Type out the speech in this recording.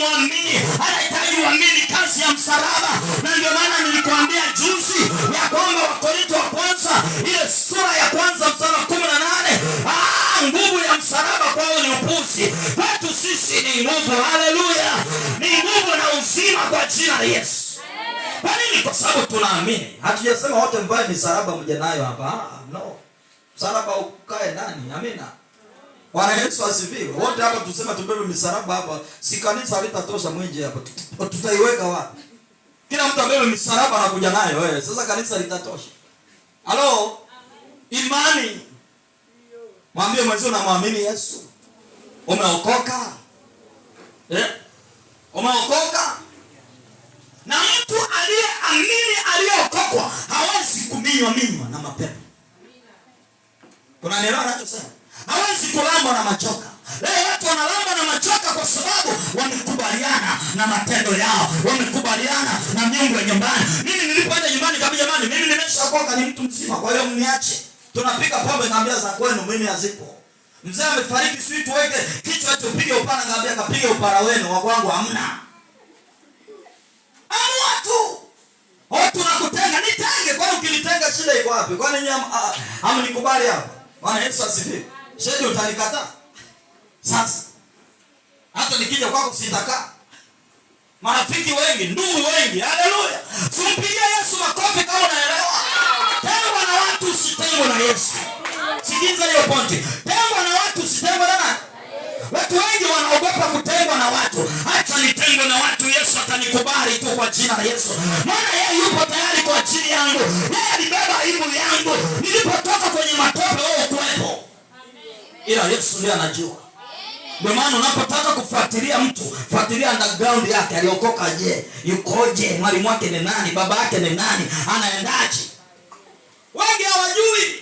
Umwamini, anahitaji uamini kazi ya msalaba. Na ndio maana nilikuambia juzi ya kwamba Wakorinto wa kwanza ile sura ya kwanza mstari wa 18, nguvu ya msalaba kwao ni upuzi, kwetu sisi ni nguvu. Haleluya, ni nguvu na uzima kwa jina la Yesu. Kwa nini? Kwa sababu tunaamini. Hatujasema wote mvae misalaba mje nayo hapa. No, msalaba ukae ndani. Amina. Bwana Yesu asifiwe. Wote hapa tusema tubebe misalaba hapa, si kanisa halitatosha mwingi hapa. Tutaiweka wapi? Kila mtu abebe misalaba anakuja nayo wewe. Sasa kanisa litatosha? Halo? Imani. Mwambie mwenzio unamwamini Yesu. Umeokoka? Eh? Umeokoka? Na mtu aliyeamini, aliyeokokwa hawezi kuminywa minywa na mapepo. Kuna nielewa anachosema? Hawezi kulambwa na machoka. Leo watu wanalamba na machoka kwa sababu wamekubaliana na matendo yao, wamekubaliana na miungu ya nyumbani. Mimi nilipoenda nyumbani kabisa, jamani, mimi nimeshaokoka, ni mtu mzima, kwa hiyo mniache. Tunapika pombe, naambia za kwenu, mimi hazipo. Mzee amefariki, sisi tuweke kichwa tupige upara, naambia kapige upara wenu, wa kwangu hamna. Amua tu. Watu nakutenga, nitenge. Kwani ukinitenga shida iko wapi? Kwani nyinyi hamnikubali hapa? Bwana Yesu asifiwe. Shedi utanikataa. Sasa hata nikija kwako sitakaa. Marafiki wengi, ndugu wengi. Haleluya. Simpigie Yesu makofi kama unaelewa. Tengwa na watu, usitengwe na Yesu. Sikiliza hiyo pointi. Tengwa na watu, usitengwe na nani? Watu wengi wanaogopa kutengwa na watu. Acha nitengwe na watu, Yesu atanikubali tu kwa jina la Yesu. Maana yeye yupo tayari kwa ajili yangu. Yeye alibeba aibu yangu. Nilipotoka kwenye matope, wewe ukuwepo. Ila Yesu ndiye anajua. Ndio maana unapotaka kufuatilia mtu, fuatilia underground yake, aliokoka je? Yukoje? Mwalimu wake ni nani? Baba yake ni nani? Anaendaje? Wengi hawajui.